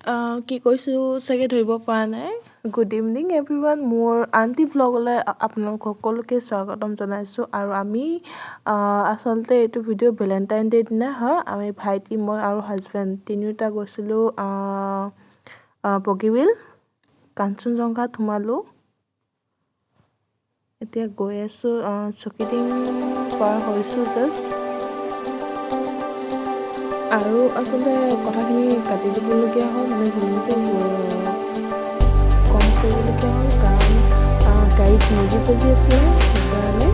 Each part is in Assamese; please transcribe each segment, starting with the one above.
কি কৈছোঁ চাগে ধৰিব পৰা নাই। গুড ইভিনিং এভৰিৱান, মোৰ আণ্টি ভ্লগলৈ আপোনালোক সকলোকে স্বাগতম জনাইছোঁ। আৰু আমি আচলতে এইটো ভিডিঅ' ভেলেণ্টাইন ডে দিনা হয়। আমি ভাইটি, মই আৰু হাজবেণ্ড তিনিওটা গৈছিলোঁ বগীবিল কাঞ্চনজংঘাত সোমালোঁ। এতিয়া গৈ আছোঁ, চকীডিং পাৰ হৈছোঁ জাষ্ট। আৰু আচলতে কথাখিনি কাটি দিবলগীয়া হ'ল, মানে ভলিউমটো কম কৰিবলগীয়া হ'ল, কাৰণ গাড়ীত মিউজিক বাজি আছিলে, সেইকাৰণে।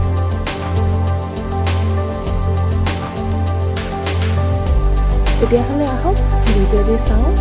তেতিয়াহ'লে আহক, ভিডিঅ'টি চাওঁ।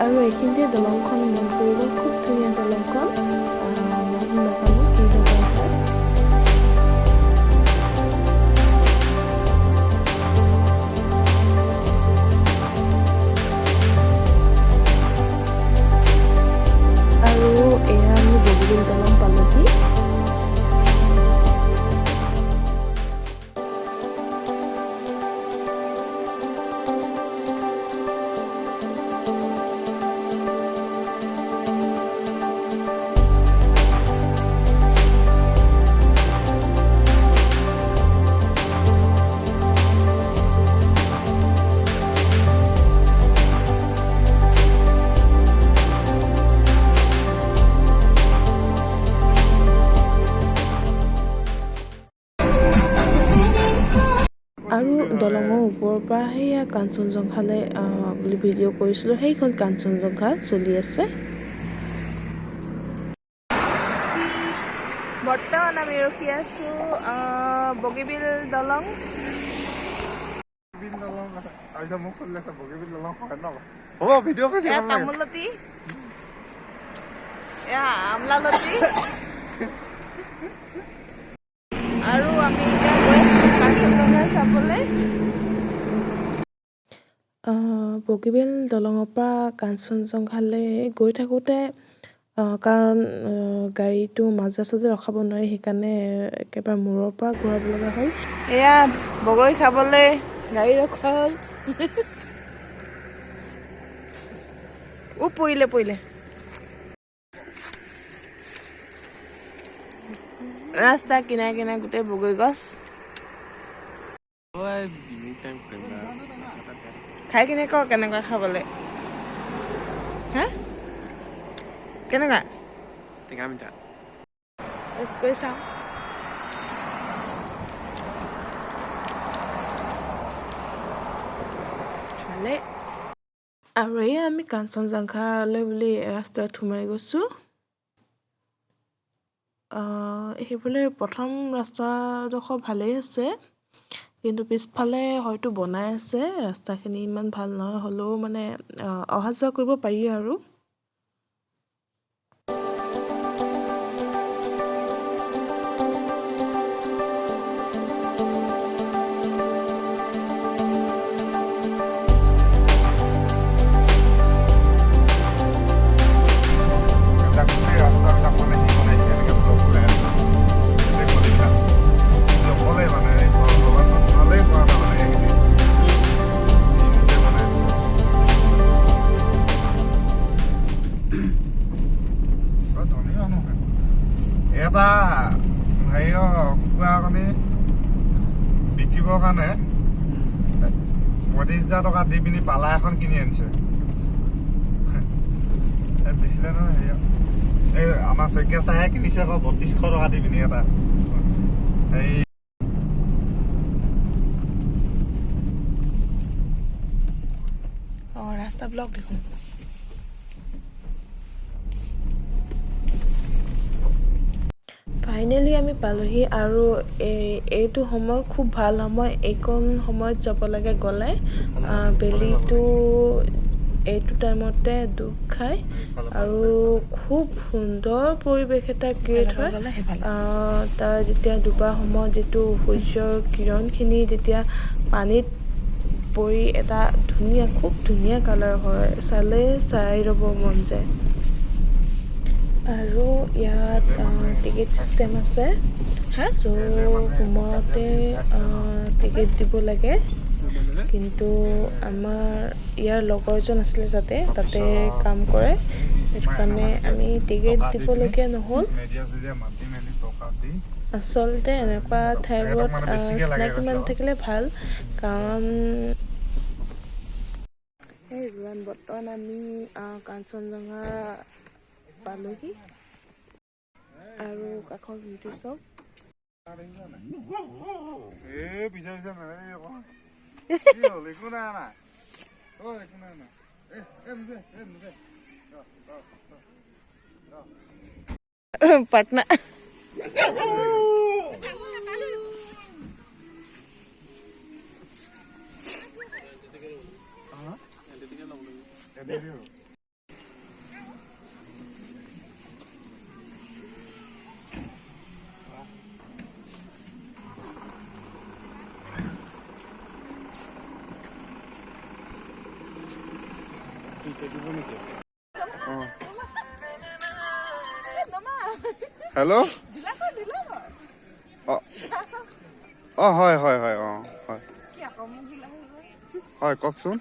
আৰু এইখিনিতে দলংখন মন কৰিব, খুব ধুনীয়া দলংখন। নাম নাজানো কি দলং হয়। আৰু এয়া আমি বগীবিল দলং পালোহি। আৰু দলঙৰ ওপৰৰ পৰা সেয়া কাঞ্চনজংঘালৈ বুলি ভিডিঅ' কৰিছিলোঁ, সেইখন কাঞ্চনজংঘা চলি আছে। বৰ্তমান আমি ৰখি আছো বগীবিল দলং। বগীবিল দলং তাৰপিছত মোক সুধিলে, বগীবিল দলং হয় ন? হ'ব, ভিডিঅ' কৰি। এয়া তামোলতি, এয়া আমলালতি। আৰু আমি এতিয়া গৈ আছো কাঞ্চনজংঘা চাবলৈ। বগীবিল দলঙৰ পৰা কাঞ্চনজংঘালৈ গৈ থাকোঁতে, কাৰণ গাড়ীটো মাজ ৰাস্তাতে ৰখাব নোৱাৰি, সেইকাৰণে একেবাৰে মূৰৰ পৰা ঘূৰাব লগা হ'ল। এয়া বগৰী খাবলৈ গাড়ী ৰখোৱা হ'ল। ও, পৰিলে পৰিলে। ৰাস্তা কিনাৰে কিনাৰে গোটেই বগৰী গছ। খাই কিনে ক, কেনেকুৱা খাবলৈ? হা, কেনেকুৱা? টেঙা মিঠা। টেষ্ট কৰি চাওঁ। ভালে। আৰু এয়া আমি কাঞ্চনজংঘালৈ বুলি ৰাস্তাত সোমাই গৈছোঁ। সেইফালে প্ৰথম ৰাস্তাডোখৰ ভালেই আছে, কিন্তু পিছফালে হয়তো বনাই আছে, ৰাস্তাখিনি ইমান ভাল নহয়, হ'লেও মানে অহা যোৱা কৰিব পাৰি। আৰু এইবিলাক গোটেই ৰাস্তাবিলাক মানে সি বনাইছে, এনেকৈ ব্লক ওলাই আছে গোটেই গলিবিলাক। সি অকলেই মানে, এই চৰকাৰেই কৰা নাই মানে, সেইখিনি সি নিজে বনাই দিছে। বৰ ধনী মানুহ হয়। এটা হেৰিয়ৰ কুকুৰা কণী বিকিবৰ কাৰণে 35,000 টকা দি পিনি পালা এখন কিনি আনিছে। এই দিছিলে নহয় হেৰিয়ক, এই আমাৰ শইকীয়া চাহে কিনিছে আকৌ 3200 টকা দি পিনি এটা এই। অঁ, ৰাস্তা ব্লক দেখোন। ফাইনেলি আমি পালোহি আৰু এইটো সময় খুব ভাল সময়। এইকণ সময়ত যাব লাগে গ'লে, বেলিটো এইটো টাইমতে ডুব খায় আৰু খুব সুন্দৰ পৰিৱেশ এটা ক্ৰিয়েট হয়। তাৰ যেতিয়া ডুবা সময়ত যিটো সূৰ্যৰ কিৰণখিনি যেতিয়া পানীত পৰি এটা ধুনীয়া, খুব ধুনীয়া কালাৰ হয়, চালে চাই ৰ'ব মন যায়। আৰু ইয়াত টিকেট চিষ্টেম আছে, চ' সোমাওঁতে টিকেট দিব লাগে। কিন্তু আমাৰ ইয়াৰ লগৰজন আছিলে তাতে তাতে কাম কৰে, সেইটো কাৰণে আমি টিকেট দিবলগীয়া নহ'ল। মেডিয়া চেডিয়া মাতি মেলি টকা দি। আচলতে এনেকুৱা ঠাইবোৰত মানে বেছিকে লাগে। চিনাকি মানুহ থাকিলে ভাল, কাৰণ এই ৰুৱান। বৰ্তমান আমি কাঞ্চনজংঘা পালোহি আৰু কাষৰ ভিউটো চাওক। এ পিছে পিছে নালাগিবি অকণ। কি হ'ল? একো নাই নাই অ, একো নাই নাই। এ এ নুদে, এ নুদে। পাটনা। এ দেৰি হ'ল। অ। হেল্ল', অ অ, হয় হয় হয়, অ হয় হয়, কওকচোন।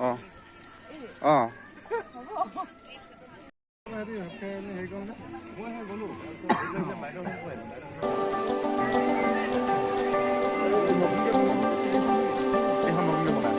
অ অ, এইখন নতুনকে বনাই আছে। এইখন কিমান?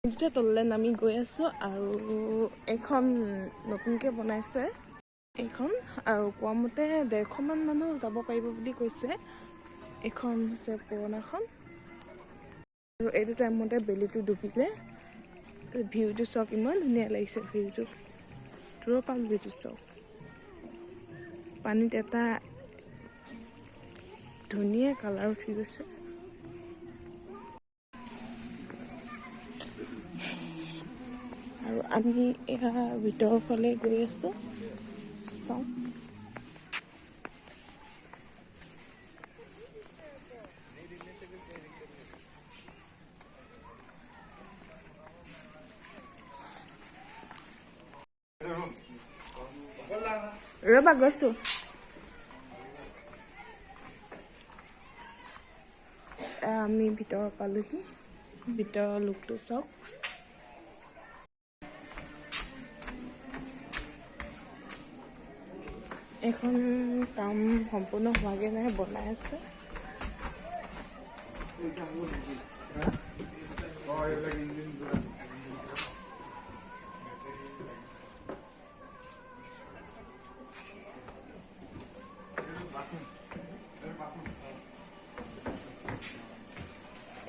এতিয়া তললৈ নামি গৈ আছোঁ আৰু এইখন নতুনকৈ বনাইছে এইখন, আৰু কোৱা মতে 150মান মানুহ যাব পাৰিব বুলি কৈছে। এইখন হৈছে পুৰণাখন আৰু এইটো টাইমতে বেলিটো ডুবিলে। ভিউটো চাওক, ইমান ধুনীয়া লাগিছে ভিউটো। দূৰৰ পৰা ভিউটো চাওক, পানীত এটা ধুনীয়া কালাৰ উঠি গৈছে। আৰু আমি এয়া ভিতৰৰ ফালে গৈ আছোঁ, চাওঁ। ৰ'বা, গৈছোঁ। আমি ভিতৰ পালোহি। ভিতৰৰ লুকটো চাওক। এইখন কাম সম্পূৰ্ণ হোৱাগৈ নাই, বনাই আছে। অ, এইবিলাক ইঞ্জিন।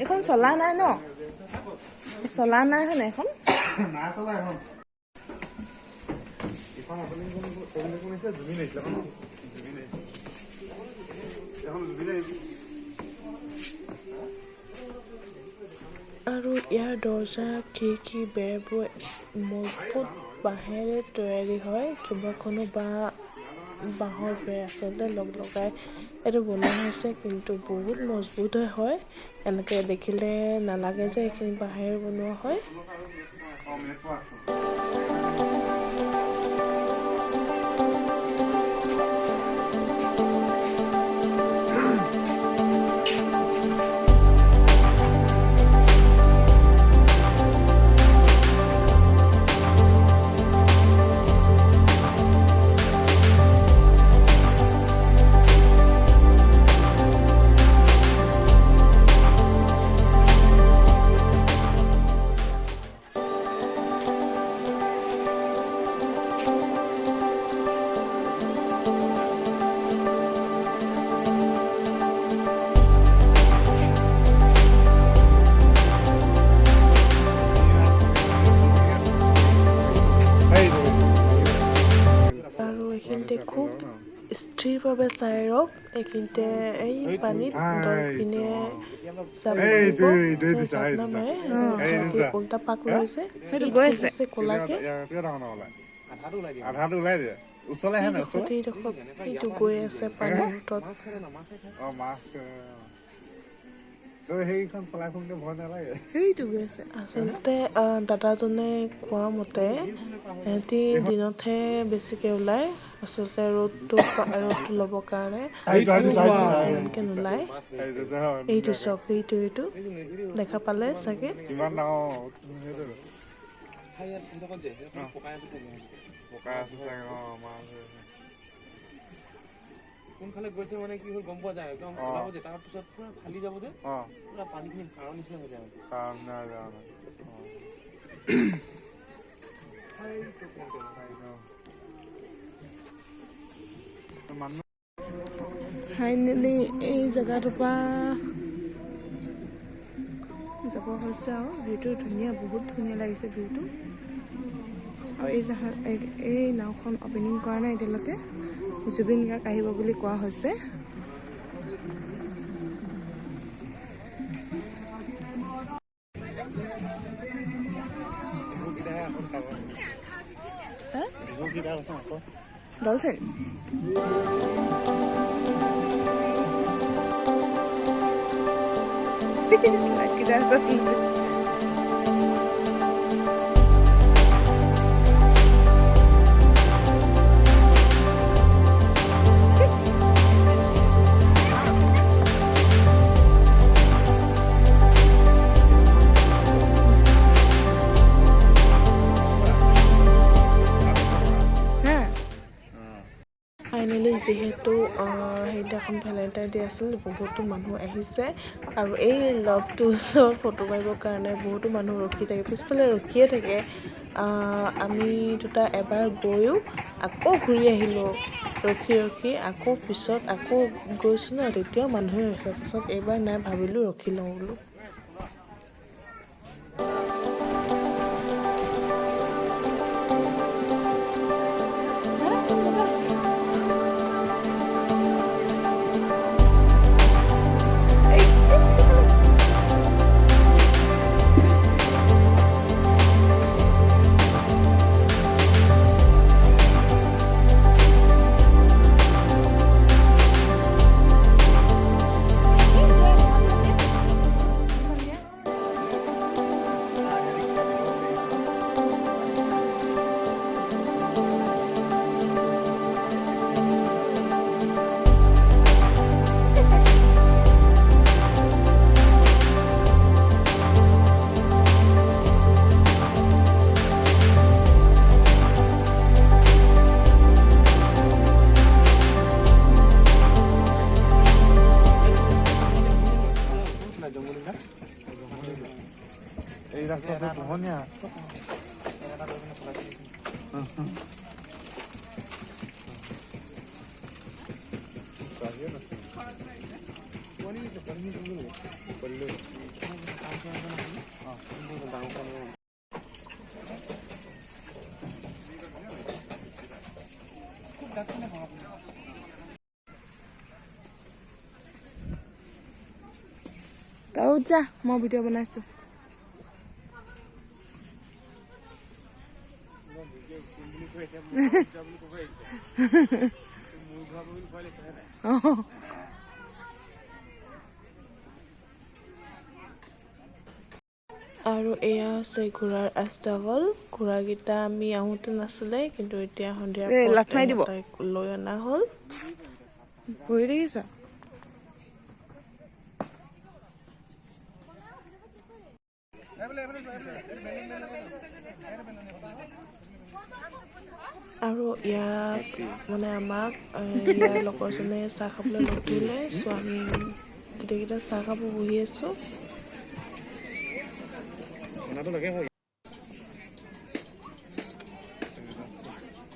এইখন চলা নাই ন? চলা নাই হয় নাই এইখন? নাই চলা এখন। এইখন আপুনি কোন কোন কোন আহিছে? জুবিন আহিছিলে এখন, জুবিন আহিছে এখন, জুবিন আহিছে। আৰু ইয়াৰ দৰ্জা, খিৰিকী, বেৰবোৰ মজবুত বাঁহেৰে তৈয়াৰী হয়। কেইবাখনো বাঁহ, বাঁহৰ বেৰ আচলতে লগ লগাই এইটো বনোৱা হৈছে, কিন্তু বহুত মজবুত হয়। এনেকৈ দেখিলে নালাগে যে এইখিনি বাঁহেৰে বনোৱা হয়। অ, মেট্ৰ আছে। এইখিনিতে খুব স্থিৰভাৱে চাই ৰওক। এইখিনিতে এই পানীত ডলফিনে জাপ মাৰিব, জাপ নামাৰে, উল্টা পাক লৈছে। সেইটো গৈ আছে। ক'লাকে আধাটো ওলাই দিয়ে, ওচৰলৈ আহে নাই, ওচৰলৈ। এইডোখৰত এইটো গৈ আছে পানীৰ সোঁতত। অঁ, মাছ তই সেইখন চলাই ফুৰোঁতে ভয় নালাগে? সেইটো গৈ আছে। আচলতে দাদাজনে কোৱা মতে সিহঁতি দিনতহে বেছিকৈ ওলায়। আচলতে ৰ'দটো ল'বৰ কাৰণে ইমানকৈ নোলায়। এইটো চাওক, এইটো দেখা পালে চাগে। কিমান ডাঙৰ সেইটো পকাই আছে চাগে। অঁ, মাছ কোনফালে গৈছে মানে কি হ'ল গম পোৱা যায়, একদম ওলাব যে, তাৰপিছত পুৰা ফালি যাব যে, পুৰা পানীখিনি কাৰৰ নিচিনা হৈ যায়। কাৰণ নাই যাওঁ। মানুহ ফাইনেলি এই জেগাটোৰ পৰা যাব হৈছে আৰু ভিউটো ধুনীয়া, বহুত ধুনীয়া লাগিছে ভিউটো। আৰু এই জাহাজ, এই নাওখন অপেনিং কৰা নাই এতিয়ালৈকে, জুবিন গাৰ্গ আহিব বুলি কোৱা হৈছে। ডলফিন হা। ফাইনেলি যিহেতু সেইদিনাখন ভেলেণ্টাইন ডে আছিল, বহুতো মানুহ আহিছে আৰু এই লভটোৰ ওচৰত ফটো মাৰিবৰ কাৰণে বহুতো মানুহ ৰখি থাকে, পিছফালে ৰখিয়ে থাকে। আমি দুটা এবাৰ গৈও আকৌ ঘূৰি আহিলোঁ, ৰখি ৰখি আকৌ পিছত আকৌ গৈছোঁ ন, তেতিয়াও মানুহে ৰখিছে। তাৰপিছত এইবাৰ নাই, ভাবিলোঁ ৰখি লওঁ বোলো। এই ৰাস্তাটো পোহনীয়া। তই যা, মই ভিডিঅ' বনাইছোঁ। আৰু এয়া হৈছে ঘোঁৰাৰ আস্তাবল। ঘোঁৰাকেইটা আমি আহোঁতে নাছিলে, কিন্তু এতিয়া সন্ধিয়া এই, লাথ মাৰি দিব। লৈ অনা হ'ল। ভৰি দেখিছ? আৰু ইয়াক মানে আমাক ইয়াৰ লগৰজনে চাহ খাবলৈ লগ ধৰিলে। চ' আমি গোটেইকেইটা চাহ খাব বহি আছোঁ।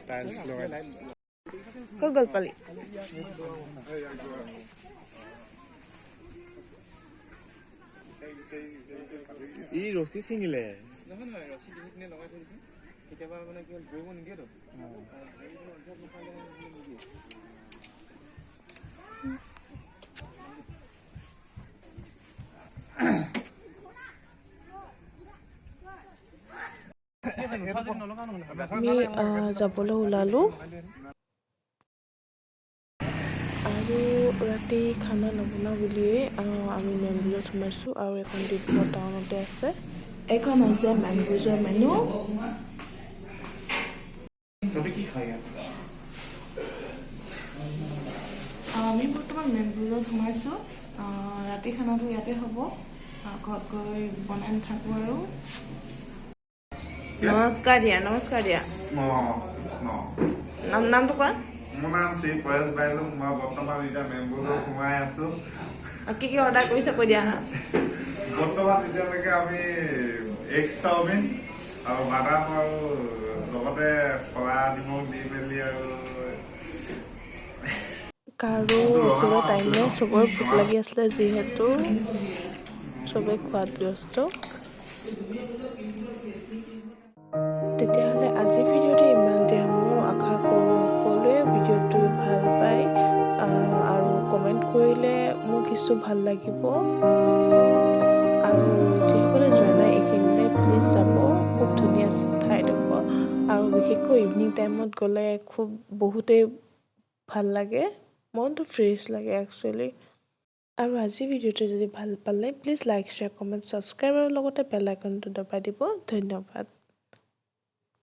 টাইলছ লগাই। ক'ত গ'ল পালি? ই ৰছী ছিঙিলে। নহয় নহয়, ৰছী দি পিনে লগাই থৈ দিছে। কেতিয়াবা মানে কি হ'ল, ধৰিব নিদিয়েতো। আমি যাবলৈ ওলালোঁ আৰু ৰাতি খানা নবনাওঁ বুলিয়েই আমি মেমভোজত সোমাইছোঁ আৰু এখন ডিব্ৰুগড় টাউনতে আছে। এইখন হৈছে মেমভোজৰ মেনু। তহঁতে কি খাই ইয়াত? আমি বৰ্তমান মেমভোজত সোমাইছোঁ। ৰাতি খানাটো ইয়াতে হ'ব, ঘৰত গৈ বনাই নাথাকোঁ আৰু। নমস্কাৰ দিয়া, নমস্কাৰ দিয়া। কৃষ্ণ। নামটো কোৱা। মোৰ নাম শ্ৰী পৰেশ বাইলুং। মই বৰ্তমান এতিয়া মেমভোজত সোমাই আছো। কি কি অৰ্ডাৰ কৰিছে কৈ দিয়া। বৰ্তমান এতিয়ালৈকে আমি এগ চাওমিন আৰু বাদাম আৰু লগতে কলা নিমখ দি মেলি আৰু কাৰো ৰখিব টাইম নাই, চবৰে ভোক লাগি আছিলে যিহেতু চবেই খোৱাত ব্যস্ত। তেতিয়াহ'লে আজি ভিডিঅ'টো ইমানতে মোৰ। আশা কৰোঁ সকলোৱে ভিডিঅ'টো ভাল পায় আৰু কমেণ্ট কৰিলে মোৰ কিছু ভাল লাগিব। আৰু যিসকলে যোৱা নাই এইখিনিলৈ, প্লিজ যাব। খুব ধুনীয়া ঠাইডোখৰ আৰু বিশেষকৈ ইভিনিং টাইমত গ'লে খুব বহুতেই ভাল লাগে, মনটো ফ্ৰেছ লাগে একচুৱেলি। আৰু আজিৰ ভিডিঅ'টো যদি ভাল পালে, please like, share, comment, subscribe আৰু লগতে বেল আইকনটো দবাই দিব। ধন্যবাদ।